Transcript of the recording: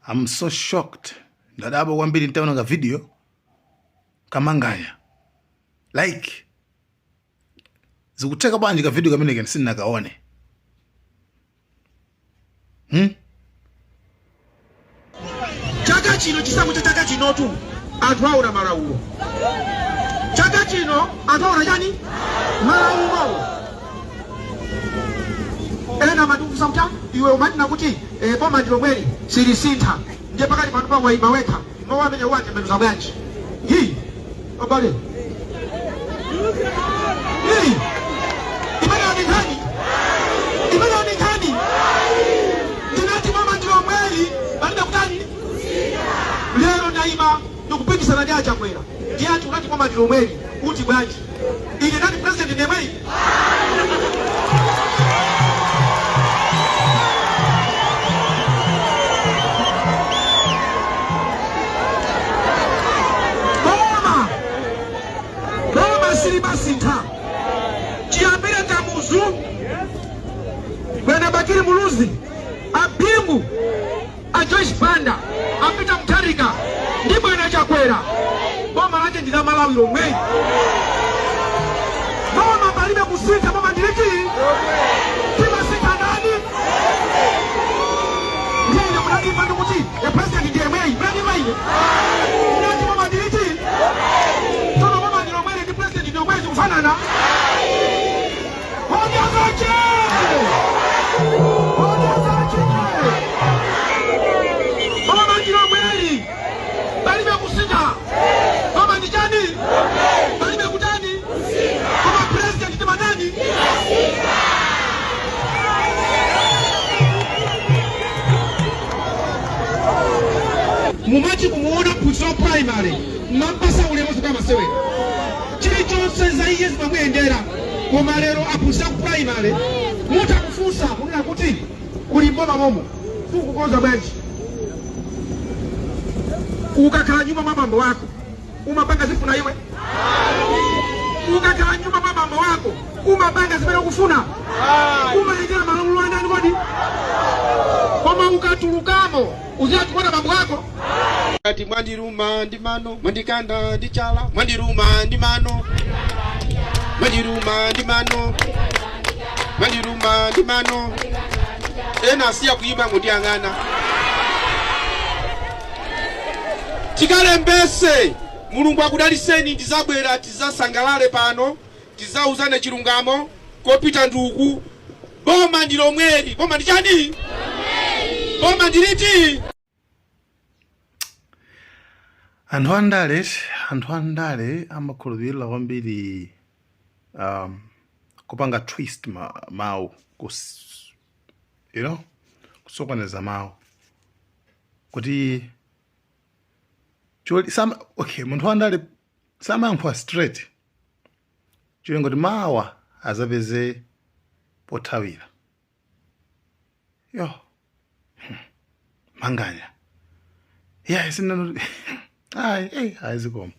I'm so shocked. Ndadabwa kwambiri ntaona ka video ka Manganya. Like zikutheka bwanji ka video kameneka sindinakaone. Chaka chino, chisankho cha chaka chinotu, anthu aona malaulo. Chaka chino anthu aona chani? Malaulo. Ena amatifunsa kuti, "Ah, iwe umanena kuti boma ndi lomweli, silisintha, ndiye pakati pano pa waima wekha, mawu amene uwatembenuza bwanji?" Hi abale, hi, imeneyo ndi nkhani, imeneyo ndi nkhani. Ndinati boma ndi lomweli, palibe kutani. Lero ndayima ndikupikisana ndi aChakwera, ndiye ati unati boma ndi lomweli, uti bwanji? Ine ndati president ndi yemweyi. Boma silimasintha. Chiyambire Kamuzu, bwana Bakili Muluzi, a Bingu, a Joyce Banda, a Peter Mutharika ndi bwana Chakwera, boma lake ndi la Malawi lomweli. Boma palibe kusintha. Boma ndi liti? Timasintha ndani? Ndiye ine munandimva ndikuti a president ndi yemweyi? Munandimva ine ndinati boma ndi liti? Tsono boma ndi lomweli ndi president ndi yemweyi zikufanana? Odya zache! Odya zache! Boma ndi lomweli, palibe kusintha. Boma ndi chani? Palibe kutani? Koma president timatani? Mumati kumuona mphunzitsi wa primary mmampasa ulemu zikamasewera, chilichonse za iye zimamuyendera. Koma lero aphunzitsi aku primary mutha kufunsa kunena kuti kuli mboma momo sukukonza bwanji? Ukakhala nyumba mwa bambo wako umapanga zifuna iwe? Ukakhala nyumba mwa bambo wako umapanga zimene ukufuna? Umayendera malamulo andani kodi? Koma ukatulukamo uziwatukwana bambo wako? Ati mwandiruma ndi mano, mwandikanda ndi chala, mwandiruma ndi mano, mwandiruma ndi mano, mwandiruma ndi mano. Ena asiya kuyimba ngondiyang'ana. Tikalembese. Mulungu akudaliseni. Tizabwera tizasangalale pano, tizauzane chilungamo kopita nduku. Boma ndi lomweli. Boma ndi chani? Boma ndi liti? Anthu andale amakhulupirira kwambiri kupanga twist mawu, kusokoneza mawu kuti choli sama. Okay, munthu wandale samayankhula straight cholinga kuti mawa azapeze pothawira. Yo, Manganya, yeah, sinano ayi, ayi, zikomo.